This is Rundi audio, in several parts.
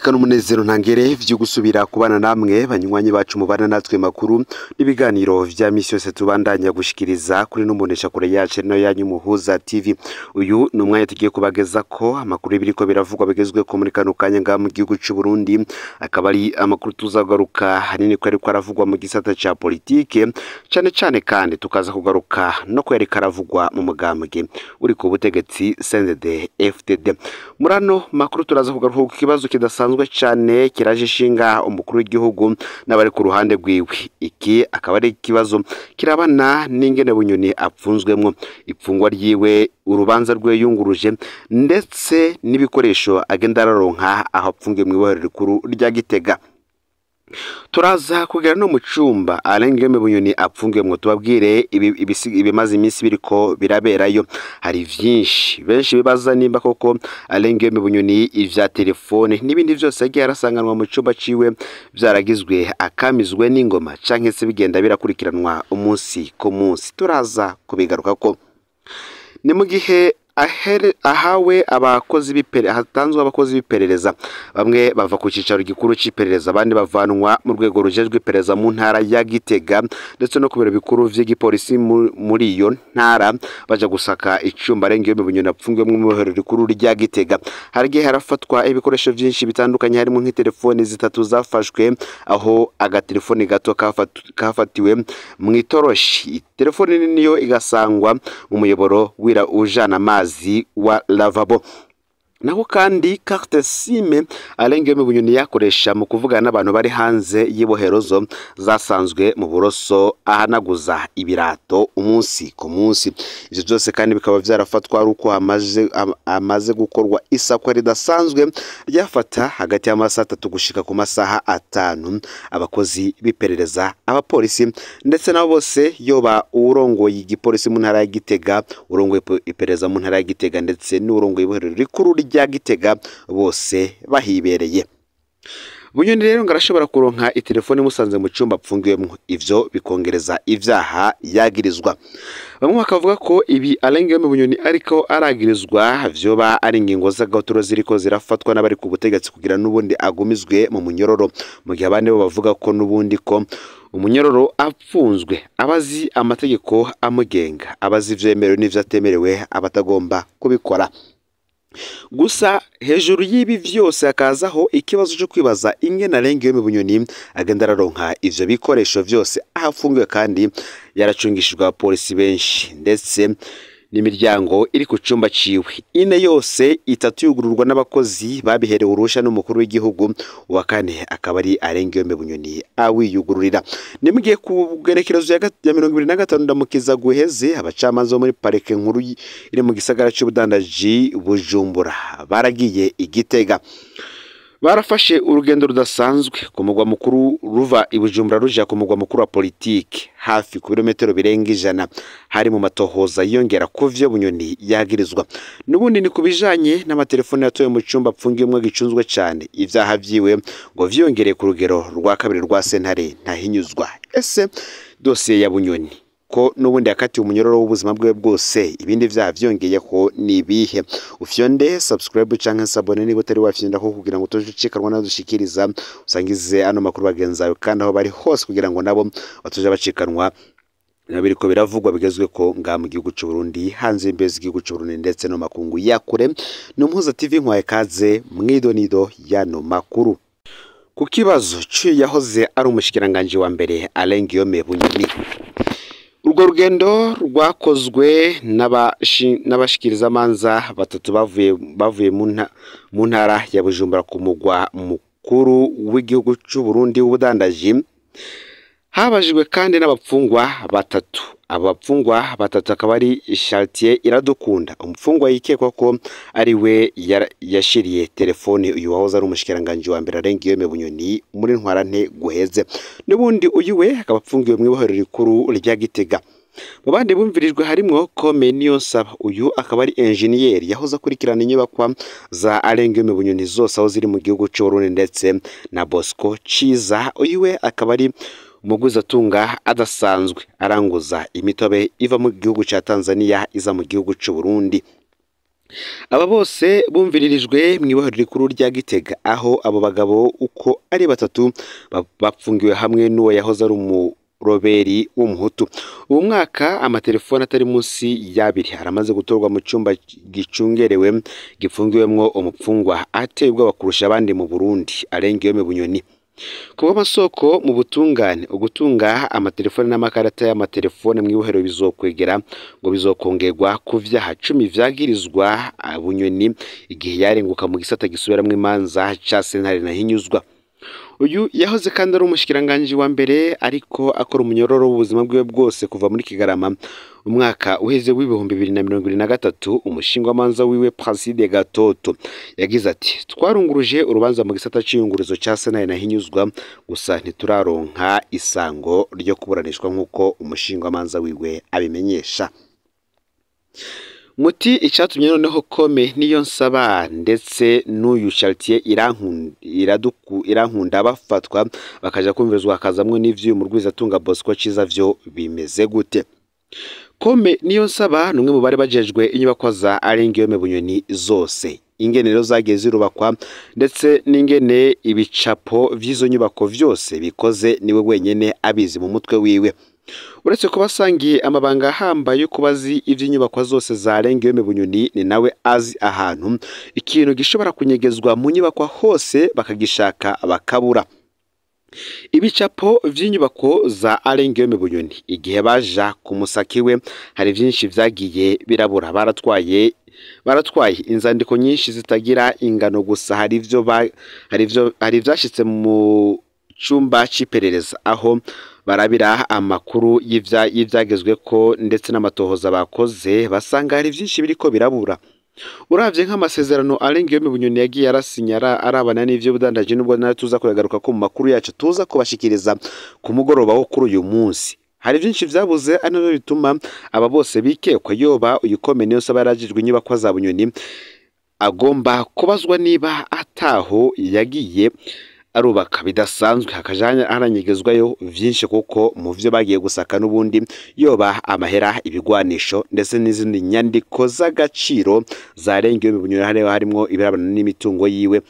Niteka n'umunezero ntangere vyo gusubira kubana namwe banywanyi bacu mubana natwe makuru n'ibiganiro vya misi yose tubandanya gushikiriza kuri n'umbonesha kure yacu no yanyu Muhuza TV. Uyu ni umwanya tugiye kubageza ko amakuru y'ibiriko biravugwa bigezwe ko muri kano kanya ngaha mu gihugu c'u Burundi, akaba ari amakuru tuzagaruka hanini ko ariko aravugwa mu gisata ca politike cane cane, kandi tukaza kugaruka no kwereka aravugwa mu mugambwe uri ku butegetsi CNDD FDD. Muri ano makuru turaza kugaruka ku kibazo kidasanzwe cane kiraje ishinga umukuru w'igihugu n'abari ku ruhande rwiwe. Iki akaba ari ikibazo kirabana n'ingene Bunyoni apfunzwemwo, ipfungwa ryiwe, urubanza rwe yunguruje, ndetse n'ibikoresho agenda araronka aho apfungiwe mw'ibohero rikuru rya Gitega. Turaza kugera no mu cumba Alain Guillaume Bunyoni apfungiwemwo, tubabwire ibimaze iminsi biriko biraberayo. Hari vyinshi benshi bibaza nimba koko Alain Guillaume Bunyoni ivya telefone n'ibindi vyose yagiye arasanganwa mu cumba ciwe vyaragizwe akamizwe n'ingoma, canke se bigenda birakurikiranwa umunsi ku munsi. Turaza kubigarukako. Ni mu gihe ahawe abakozi b'ipere hatanzwe abakozi b'iperereza, bamwe bava ku cicaro gikuru c'iperereza, abandi bavanwa mu rwego rujejwe iperereza mu ntara ya Gitega ndetse no ku biro bikuru vy'igipolisi muri iyo ntara, baja gusaka icumba Alain Guillaume Bunyoni apfungiwemwo mu ibohero rikuru rya Gitega. Haragiye harafatwa ibikoresho vyinshi bitandukanye, harimo nk'itelefoni zitatu zafashwe, aho agatelefoni gato kafatiwe mw'itoroshi, telefoni nini yo igasangwa mu muyoboro wira ujana amazi wa lavabo. Naho kandi carte SIM Alain Guillaume Bunyoni yakoresha mu kuvugana n'abantu bari hanze y'ibohero zo zasanzwe mu buroso ahanaguza ibirato umunsi ku munsi. Ivyo vyose kandi bikaba vyarafatwa ari uko amaze gukorwa isakwa ridasanzwe ryafata hagati y'amasaha 3 gushika ku masaha 5. Abakozi b'iperereza, abapolisi ndetse nabo bose, yoba uwurongoye igipolisi mu ntara ya Gitega, urongoye iperereza mu ntara ya Gitega ndetse n'urongoye ibohero rikuru rya Gitega, bose bahibereye. Bunyoni rero ngo arashobora kuronka itelefone imusanze mu cumba apfungiwemwo, ivyo bikongereza ivyaha yagirizwa. Bamwe bakavuga ko ibi Alain Guillaume Bunyoni ariko aragirizwa vyoba ari ingingo z'agaturo ziriko zirafatwa n'abari ku butegetsi kugira n'ubundi agumizwe mu munyororo, mu gihe abandi bo bavuga ko n'ubundi ko umunyororo apfunzwe abazi amategeko amugenga, abazi ivyemerewe n'ivyo atemerewe, abatagomba kubikora. Gusa hejuru y'ibi vyose hakazaho ikibazo cyo kwibaza ingene Alain Guillaume Bunyoni agenda araronka ivyo bikoresho vyose aho afungiwe, kandi yaracungishijwe abapolisi benshi ndetse n'imiryango iri ku cumba ciwe ine yose, itatu yugururwa n'abakozi babiherewe uruhusha n'umukuru w'igihugu, uwa kane akaba ari Alain Guillaume Bunyoni awiyugururira. Ni mu gihe ku bwerekerezo ya 25 Ndamukiza guheze, abacamanza bo muri parike nkuru iri mu gisagara c'ubudandaji Bujumbura baragiye i Gitega, barafashe urugendo rudasanzwe ku mugwa mukuru ruva i Bujumbura ruja ku mugwa mukuru wa politike, hafi ku birometero birenga 100. Hari mu matohoza yiyongera ku vyo Bunyoni yagirizwa. N'ubundi ni ku bijanye n'amatelefone yatowe mu cumba apfungiwemwo gicunzwe cane. Ivyaha vyiwe ngo vyiyongereye ku rugero rwa kabiri rwa sentare ntahinyuzwa. Ese dosiye ya Bunyoni ko n'ubundi yakatiwe umunyororo w'ubuzima bwe bwose, ibindi vyaha vyongeyeho ni ibihe? Ufyonde subscribe canke s'abonner niba utari wafyonda ko kugira ngo utoje ucikanwa nadushikiriza, usangize ano makuru bagenzi bawe kandi aho bari hose kugira ngo nabo batoje bacikanwa biriko biravugwa bigezwe ko ngaha mu gihugu c'u Burundi, hanze y'imbibe z'igihugu c'u Burundi ndetse no makungu ya kure. Ni Umuhuza TV, nkwaye kaze mw'idonido y'ano makuru. Ku kibazo c'uyu yahoze ari umushikiranganji wa mbere Alain Guillaume Bunyoni, urwo rugendo rwakozwe n'abashikirizamanza batatu bavuye mu ntara ya Bujumbura ku mugwa mukuru w'igihugu c'u Burundi w'ubudandaji. Habajijwe kandi n'abapfungwa batatu. Abo bapfungwa batatu akaba ari Chartier Iradukunda, umupfungwa yikekwa ko ari we yashiriye telefone uyu wahoze ari umushikiranganji wa mbere Alain Guillaume Bunyoni muri ntwarante guheze. N'ubundi uyu we akaba apfungiwe mw'ibohero rikuru rya Gitega. Mu bandi bumvirijwe harimwo Kome Niyonsaba, uyu akaba ari enjeniyeri yahoze akurikirana inyubakwa za Alain Guillaume Bunyoni zose aho ziri mu gihugu c'u Burundi, ndetse na Bosco Ciza, uyu we akaba ari umugwizatunga adasanzwe aranguza imitobe iva mu gihugu ca Tanzania iza mu gihugu c'u Burundi. Aba bose bumviririjwe mw'ibohero rikuru rya Gitega, aho abo bagabo uko ari batatu bapfungiwe hamwe n'uwo yahoze ari umuroberi w'umuhutu. Uwo mwaka amatelefone atari munsi y'abiri aramaze gutorwa mu cumba gicungerewe gipfungiwemwo umupfungwa ateye ubwoba kurusha abandi mu Burundi, Alain Guillaume Bunyoni. Ku bw'amasoko mu butungane, ugutunga amatelefone n'amakarata y'amatelefone mw'ibohero bizokwegera ngo bizokongerwa ku vyaha 10 vyagirizwa Bunyoni igihe yarenguka mu gisata gisubiramwo imanza ca sentare Ntahinyuzwa. Uyu yahoze kandi ari umushikiranganji wa mbere, ariko akora umunyororo w'ubuzima bwiwe bwose kuva muri Kigarama umwaka uheze w'2023. Umushingwamanza wiwe Placide Gatoto yagize ati: twarunguruje urubanza mu gisata c'iyunguruzo ca sentare Ntahinyuzwa, gusa ntituraronka isango ryo kuburanishwa nk'uko umushingwamanza wiwe abimenyesha. Muti icatumye noneho Kome niyo nsaba ndetse n'uyu Chartier Irankunda bafatwa bakaja kumvirizwa hakazamwo n'ivyo mu Rwizatunga Bosco Ciza vyo bimeze gute? Kome niyo nsaba numwe mu bari bajejwe inyubakwa za Alain Guillaume Bunyoni zose, ingene rero zagiye zirubakwa ndetse n'ingene ibicapo vy'izo nyubako vyose bikoze niwe wenyene abizi mu mutwe wiwe. Uretse kuba asangiye amabanga ahambaye yo kuba azi ivy'inyubakwa zose za Alain Guillaume Bunyoni, ni nawe azi ahantu ikintu gishobora kunyegezwa mu nyubakwa hose bakagishaka bakabura. Ibicapo vy'inyubako za Alain Guillaume Bunyoni igihe baja ku musaki we hari vyinshi vyagiye birabura, baratwaye inzandiko nyinshi zitagira ingano, gusa hari ivyashitse mu cumba c'iperereza aho barabira amakuru y'ivyagezweko ndetse n'amatohoza bakoze, basanga hari vyinshi biriko birabura. Uravye nk'amasezerano Alain Guillaume Bunyoni yagiye arasinya arabana n'ivyo budandaje, nubwo nayo tuza kuyagaruka ko mu makuru yacu tuza kubashikiriza ku mugoroba wo kuri uyu munsi. Hari vyinshi vyabuze, ari navyo bituma aba bose bikekwa yoba uyu Kome niyo nsaba yarajijwe inyubakwa za Bunyoni agomba kubazwa niba ataho yagiye arubaka bidasanzwe, hakaja haranyegezwayo vyinshi, kuko mu vyo bagiye gusaka n'ubundi yoba amahera, ibigwanisho ndetse n'izindi nyandiko z'agaciro za Alain Guillaume Bunyoni, harimwo ibirabana n'imitungo yiwe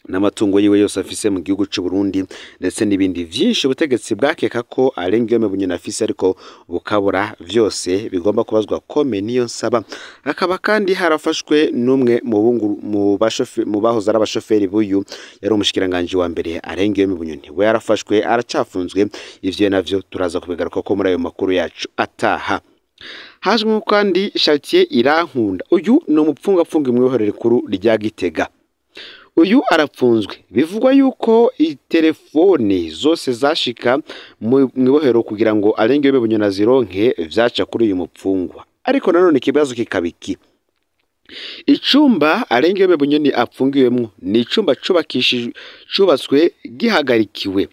n'amatungo yiwe yose afise mu gihugu c'u Burundi ndetse n'ibindi vyinshi ubutegetsi bwakeka ko Alain Guillaume Bunyoni afise ariko bukabura, vyose bigomba kubazwa Kome niyo nsaba. Akaba kandi harafashwe n'umwe mu bahoze ari abashoferi b'uyu yari umushikiranganji wa mbere Alain Guillaume Bunyoni, we yarafashwe aracafunzwe. Ivyo navyo turaza kubigaruka ko muri ayo makuru yacu ataha. Hajwe kandi Chartier Irankunda, uyu ni umupfungapfunga mw'ibohero rikuru rya Gitega. Uyu arapfunzwe, bivugwa yuko itelefoni zose zashika mw'ibohero kugira ngo Alain Guillaume Bunyoni azironke vyaca kuri uyu mupfungwa. Ariko nanone ikibazo kikaba iki: icumba Alain Guillaume Bunyoni apfungiwemwo ni icumba cubatswe gihagarikiwe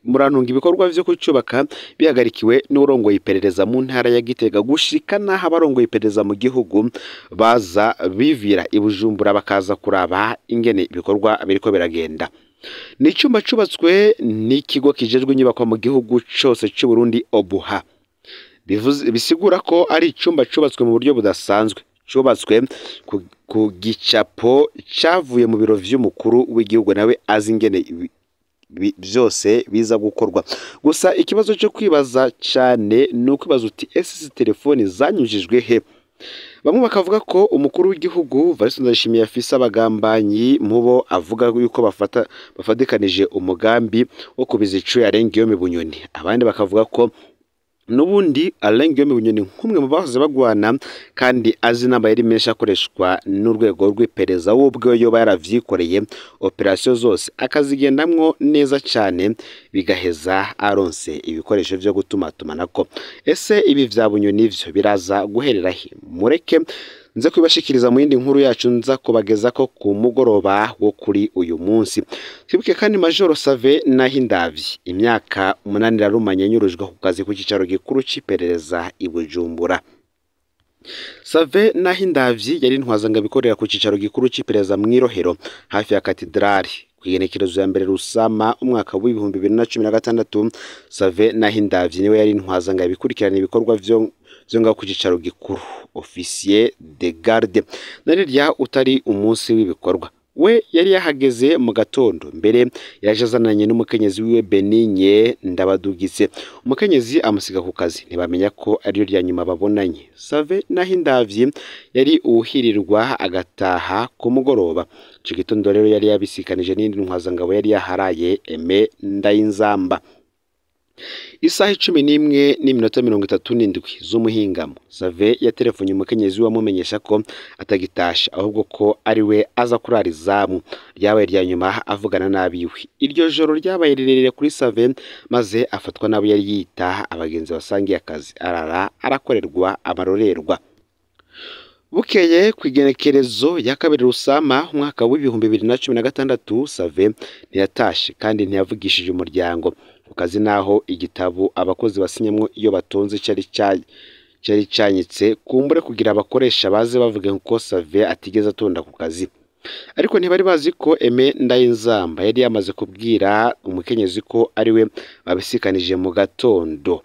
murantunga ibikorwa vyo kucubaka bihagarikiwe n'urongoye iperereza mu ntara ya Gitega, gushika naho abarongoye iperereza mu gihugu baza bivira i Bujumbura bakaza kuraba ingene ibikorwa biriko biragenda. Ni icumba cubatswe n'ikigo kijejwe inyubakwa mu gihugu cose c'u Burundi OBUHA, bisigura ko ari icumba cubatswe mu buryo budasanzwe, cubatswe ku gicapo cavuye mu biro vy'umukuru w'igihugu, nawe azi ingene byose biza gukorwa. Gusa ikibazo cyo kwibaza cyane ni ukwibaza uti ese izi telefoni zanyujijwe he? Bamwe bakavuga ko umukuru w'igihugu Evariste Ndayishimiye afise abagambanyi mubo avuga yuko bafadikanije umugambi wo kubiza ico Alain Guillaume Bunyoni. Abandi bakavuga ko nubundi Alain Guillaume Bunyoni nk'umwe mu bahoze bagwana kandi azi n'amayeri menshi akoreshwa n'urwego rw'iperereza, we ubwe yoba yaravyikoreye operasiyo zose akazigendamwo neza cyane, bigaheza aronse ibikoresho vyo gutumatumanako. Ese ibi vya Bunyoni vyo biraza guherera he? Mureke nze kubashikiriza mu yindi nkuru yacu nza kubageza ko ku mugoroba wo kuri uyu munsi. Twibuke kandi Majoro Save Nahindavyi imyaka 8 yarumanye anyurujwe ku kazi ku cicaro gikuru c'iperereza i Bujumbura. Save Nahindavyi yari intwazanga bikorera ku cicaro gikuru c'iperereza mw'Irohero hafi ya katedrali. Kw'igenekerezo ya mbere Rusama umwaka w'2016, Save Nahindavyi niwe yari intwazangabo ibikurikirana ibikorwa vyo ngaho ku cicaro gikuru, officier de garde. Narirya utari umunsi w'ibikorwa, we yari yahageze mu gatondo mbere yaje azananye n'umukenyezi wiwe Benigne Ndabadugitse. Umukenyezi amusiga ku kazi, ntibamenya ko ariyo rya nyuma babonanye. Save Nahindavyi yari uwuhirirwa agataha ku mugoroba. Ico gitondo rero yari yabisikanije n'iyindi ntwazangabo yari yaharaye, Aime Ndayinzamba. Isaha 11:37 z'umuhingamo, Save yaterefonye umukenyezi we amumenyesha ko atagitashe, ahubwo ko ari we aza kurara izamu. Ryabaye irya nyuma avugana n'abiwe. Iryo joro ryabaye rirerire kuri Save, maze afatwa n'abo yari yita abagenzi basangiye akazi, arara arakorerwa amarorerwa. Bukeye kw'igenekerezo ya kabiri Rusama umwaka w'2016, Save ntiyatashe kandi ntiyavugishije umuryango ku kazi, naho igitabo abakozi basinyamwo iyo batonze cari canyitse, kumbure kugira abakoresha baze bavuge ko Save atigeze atonda ku kazi. Ariko ntibari bazi ko Aime Ndayinzamba yari yamaze kubwira umukenyezi ko ariwe babisikanije mu gatondo.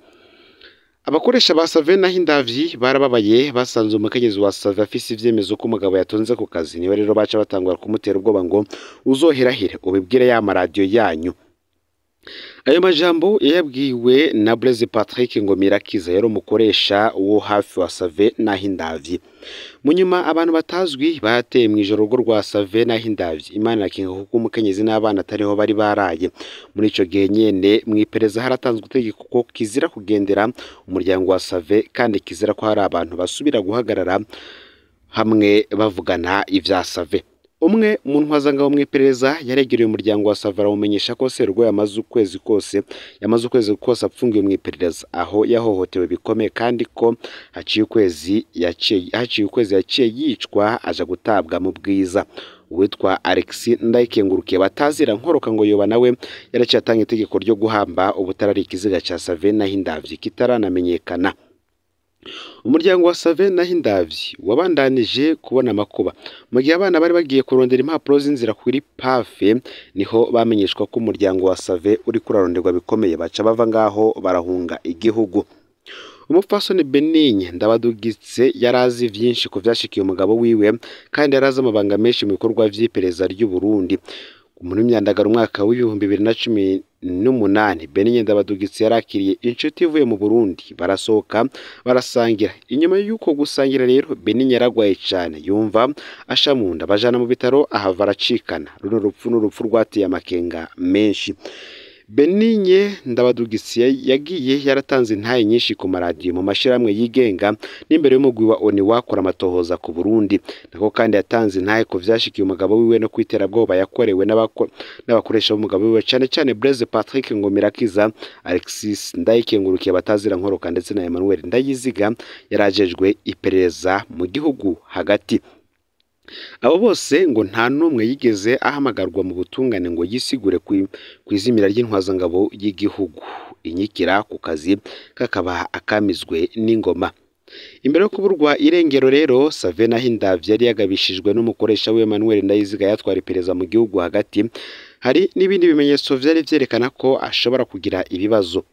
Abakoresha ba Save Nahindavyi barababaye, basanze umukenyezi wa Save afise ivyemezo ko umugabo yatonze ku kazi. Niwe rero baca batangura kumutera ubwoba ngo uzoherahire ubibwire ya maradiyo yanyu. Ayo majambo yayabwiwe na Blaise Patrick Ngomirakiza, yari umukoresha wo hafi wa Save Nahindavyi. Mu nyuma abantu batazwi bateye mw'ijoro urugo rwa Save Nahindavyi. Imana irakinga kuko umukenyezi n'abana atariho bari baraye. Muri ico gihe nyene mw'iperereza haratanzwe itegeko ko kizira kugendera umuryango wa Save, kandi kizira ko hari abantu basubira guhagarara hamwe bavugana ivya Save. Umwe mu ntwazangabo mw'iperereza yaregereye umuryango wa Save arawumenyesha ko Serugwe yamaze ukwezi kose apfungiwe mw'iperereza, aho yahohotewe bikomeye, kandi ko haciye ukwezi yaciye yicwa aja gutabwa mu bwiza. Uwitwa Alexis Ndayikengurukiye batazira nkoroka ngo yoba nawe yaraciye atanga itegeko ryo guhamba ubutarari ikiziga ca Save Nahindavyi kitaranamenyekana. Umuryango wa Save Nahindavyi wabandanije kubona amakuba. Mu gihe abana bari bagiye kurondera impapuro z'inzira kuri pafe, niho bamenyeshwa ko umuryango wa Save uri kuraronderwa bikomeye, baca bava ngaho barahunga igihugu. Umupfasoni Benigne Ndabadugitse yarazi vyinshi ku vyashikiye umugabo wiwe, kandi yarazi amabanga menshi mu bikorwa vy'iperereza ry'u Burundi. Muri myandagaro umwaka w'2018, Benigne Ndabadugitse yarakiriye inshuti ivuye mu Burundi, barasohoka barasangira. Inyuma y'uko gusangira rero, Benigne yaragwaye cane, yumva asha munda, bajana mu bitaro ahava aracikana. Runo rupfu n'urupfu rwateye amakenga menshi. Benigne Ndabadugitse yagiye yaratanze intahe nyinshi ku maradiyo, mu mashirahamwe yigenga n'imbere y'umugwi wa ONU wakora amatohoza ku Burundi. Nako kandi yatanze intahe ku vyashikiye umugabo wiwe no kwiterabwoba yakorewe n'abakoresha b'umugabo wiwe, cane cane Blaise Patrick Ngomirakiza, Alexis Ndayikengurukiye batazira nkoroka, ndetse na Emmanuel Ndayiziga yarajejwe iperereza mu gihugu hagati. Abo bose ngo nta n'umwe yigeze ahamagarwa mu butungane ngo yisigure kw'izimira ry'intwazangabo y'igihugu, inyikira ku kazi kakaba akamizwe n'ingoma. Imbere yo kuburwa irengero rero, Save Nahindavyi yari yagabishijwe n'umukoresha we Emmanuel Ndayiziga yatwara iperereza mu gihugu hagati. Hari n'ibindi bimenyetso vyari vyerekana ko ashobora kugira ibibazo.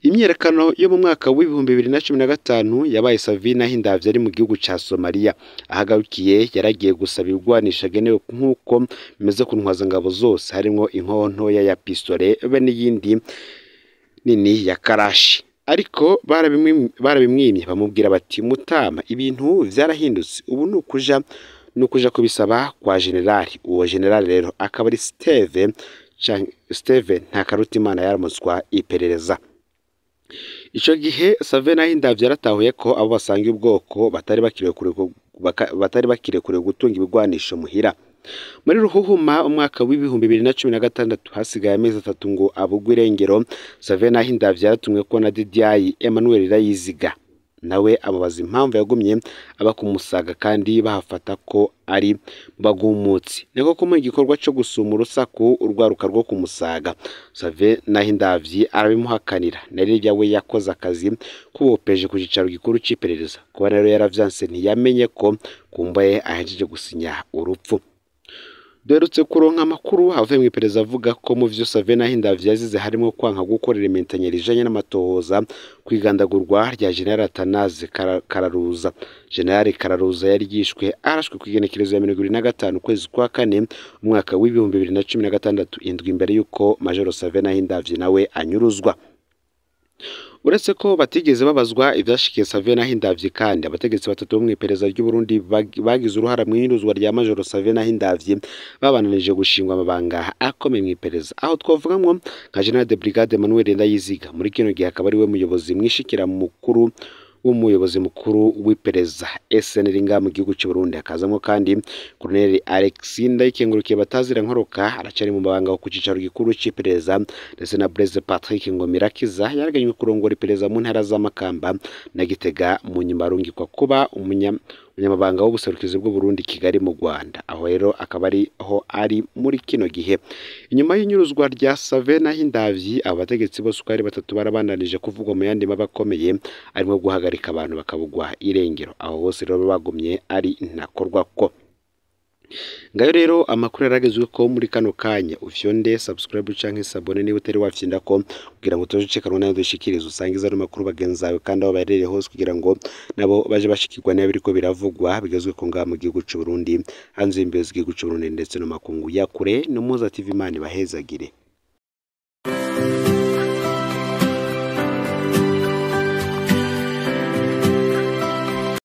Imyiyerekano yo mu mwaka w'2015 yabaye Save Nahindavyi ari mu gihugu ca Somalia. Ahagarukiye yaragiye gusaba ibigwanisho agenewe nk'uko bimeze ku ntwazangabo zose, harimwo inkoho ntoya ya pistole be n'iyindi nini ya karashi. Ariko barabimwimye, bamubwira bati mutama ibintu vyarahindutse, ubu nukuja kubisaba kwa generali. Uwo generali rero akaba ari Steve Ntakarutimana yaramutswa iperereza. Ico gihe Save Nahindavyi yaratahuye ko abo basangiye ubwoko batari bakiriye kure gutunga ibigwanisho muhira. Muri Ruhuhuma umwaka w'2016, hasigaye amezi 3 ngo abugwe irengero, Save Nahindavyi yaratumwe ko na Didier Emmanuel Ndayiziga, nawe amubaza impamvu yagumye aba kumusaga kandi bahafata ko ari bagumutsi. Niko kumuha igikorwa cyo gusuma urusaku urwaruka rwo kumusaga. Save Nahindavyi arabimuhakanira, narirya we yakoze akazi kubopeje ku cicaro gikuru c'iperereza. Kuba rero yaravyanse ntiyamenye ko kumbaye ahejeje gusinya urupfu. Duherutse kuronka amakuru avuye mw'iperereza avuga ko mu vyo Savio Nahindavyi yazize harimwo kwanka gukorera imentanyeri ijanye n'amatohoza kwigandagurwa rya General Athanase Kararuza. General Kararuza yari yishwe arashwe kw'igenekerezo ya 25 ukwezi kwa kane umwaka w'2016, indwi imbere yuko Major Savio Nahindavyi nawe anyuruzwa. Uretse ko batigeze babazwa ivyashikiye Savio Nahindavyi, kandi abategetsi batatu bo mw'iperereza ry'u Burundi bagize uruhara mw'inyuruzwa rya Major Savio Nahindavyi babananije gushingwa amabanga akomeye mw'iperereza. Aho twovugamwo nka General de Brigade Emmanuel Ndayiziga, muri kino gihe akaba ari we muyobozi mwishikira mukuru w'umuyobozi mukuru w'iperereza SNL ngaha mu gihugu c'u Burundi. Hakazamwo kandi Colonel Alex Ndayikengurukiye batazira nkoroka, aracari mu mabanga ku cicaro gikuru c'iperereza, ndetse na Blaise Patrick Ngomirakiza yaraganywe kurongora iperereza mu ntara z'Amakamba na Gitega, mu nyuma arungikwa kuba umunyamabanga w'ubuserukizi bw'u Burundi Kigali mu Rwanda. Aho rero akaba ari ho ari muri kino gihe. Inyuma y'inyuruzwa rya Savio Nahindavyi, abo bategetsi bose uko ari batatu barabandanije kuvugwa mu yandi mabi akomeye arimo guhagarika abantu bakabugwa irengero. Aho hose rero bagumye ari ntakorwako. Ngayo rero amakuru yaragezwe ko muri kano kanya. Ufyonde subscribe canke s'abonner niba utari wafyinda ko, kugira ngo utaje ucikanwa nayo dushikiriza. Usangiza ano makuru bagenzi bawe kandi aho baherereye hose, kugira ngo nabo baje bashikirwa niba biriko biravugwa bigezwe ko ngaha mu gihugu c'u Burundi, hanze y'imbibe z'igihugu c'u Burundi, ndetse no makungu ya kure. No Muza TV, Imana ibahezagire.